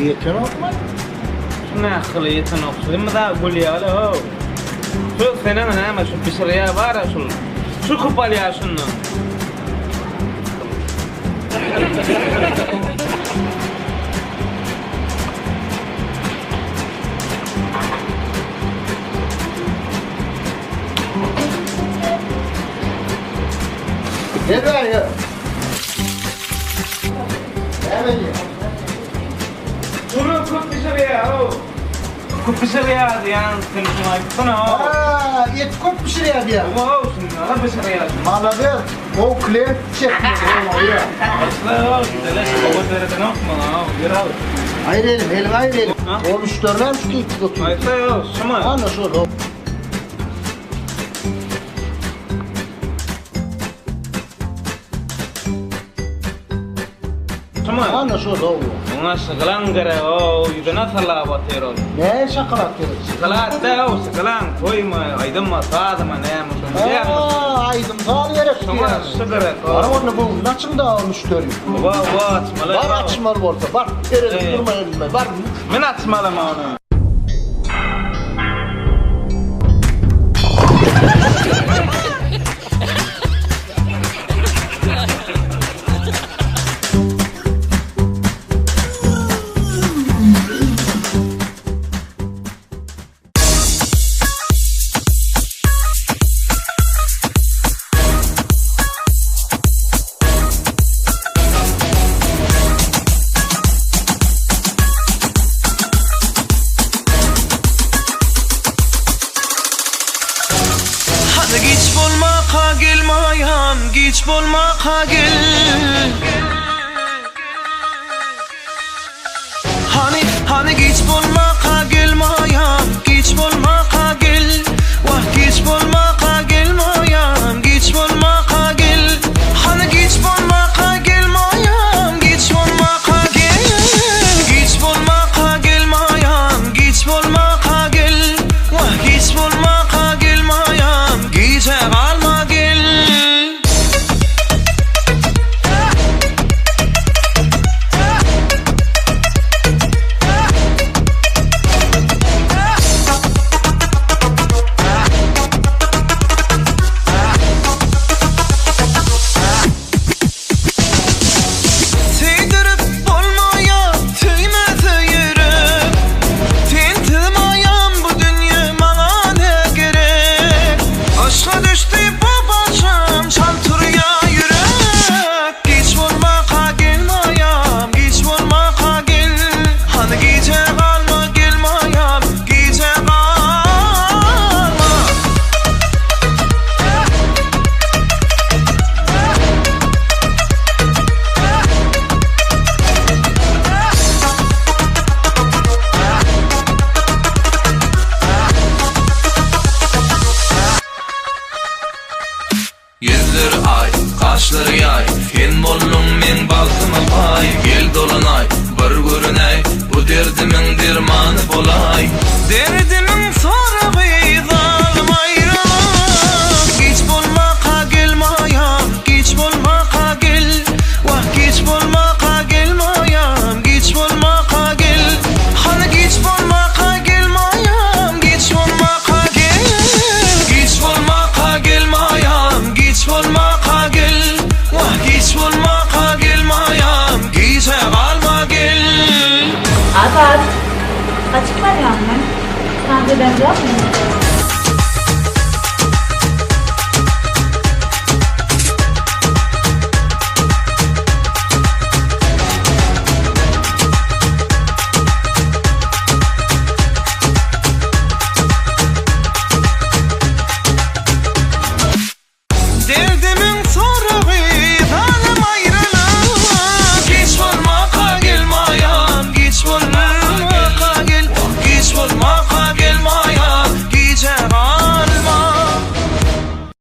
Ýetenokmy? Şu nähili ýetenok? Şu hemme zat gül ýaly how. Şu senem näme şu bişirýär bar-a şul. Şu köp alýar şundan. Gel bäri gel. Näme diýýär? Şuny köp bişirýär how. Köp bişirýär diýýän sen şuny aýtsana how. Ha, et köp bişirýär diýýär. How şuny näme bişirýär? Malades, gowy klient çekmeli. Başla how, gidele şu gowy seredenok maňa how, ýör how. Aýyr elini, eliňi aýyr elini. O müşderiler şu diýip otyr. Aýtsa how, şumy? Ana şol. Şumy? Ana şol how. Oňa şygylan gerek how, ýüzüne sallap otyr ol. Näme şokolad gerek? Şokolad däl how, şygylan toýmy, aýdymmy, sazymy, näme şony diýýäňmi? Haa, aýdym saz gerek Şoňa diýýäňmi? şu gerek how. Bar onda bu açyň da müşderi. Wa, wa açmaly. Bar açmaly bolsa, bar. Seredip durma elime, bar. Men açmalymy ony? Hany giç bolmaka gel maýam giç bolmaka gel Hany hany giç bolmaka gel maýam giç bolmaka gel Wah giç bolmaka gel maýam giç bolmaka gel Hany giç bolmaka gel maýam giç bolmaka gel Giç bolmaka gel maýam giç bolmaka gel Wah giç bolmaka gel maýam gijä galma gel. Söýdürip bolmaýar söýmese ýürek Sensiz maýam bu dünýe maňa ne gerek Yşga düşdi bu başym çal turýa ýürek Giç bolmaka gel maýam giç bolmaka gel Hany gijä galma gel maýam gijä galma. Ýüzleri aý, gaşlary ýaý, Sen bolduň meň bagtyma paý, Gel dolanaý, bir görünäý, Bu derdimiň dermany bolaý. Derdimiň soragy zalym aýralyk, Giç bolmaka gel maýam, giç bolmaka gel, Wah giç bolmaka gel maýam, giç bolmaka gel, Hany giç bolmaka gel maýam, giç bolmaka gel, Giç bolmaka gel maýam, giç bolmaka gel, Wah giç bolmaka gel maýam, gijä galma gel. Azat, haçan barýaň men? Stansiýadan ýokmy?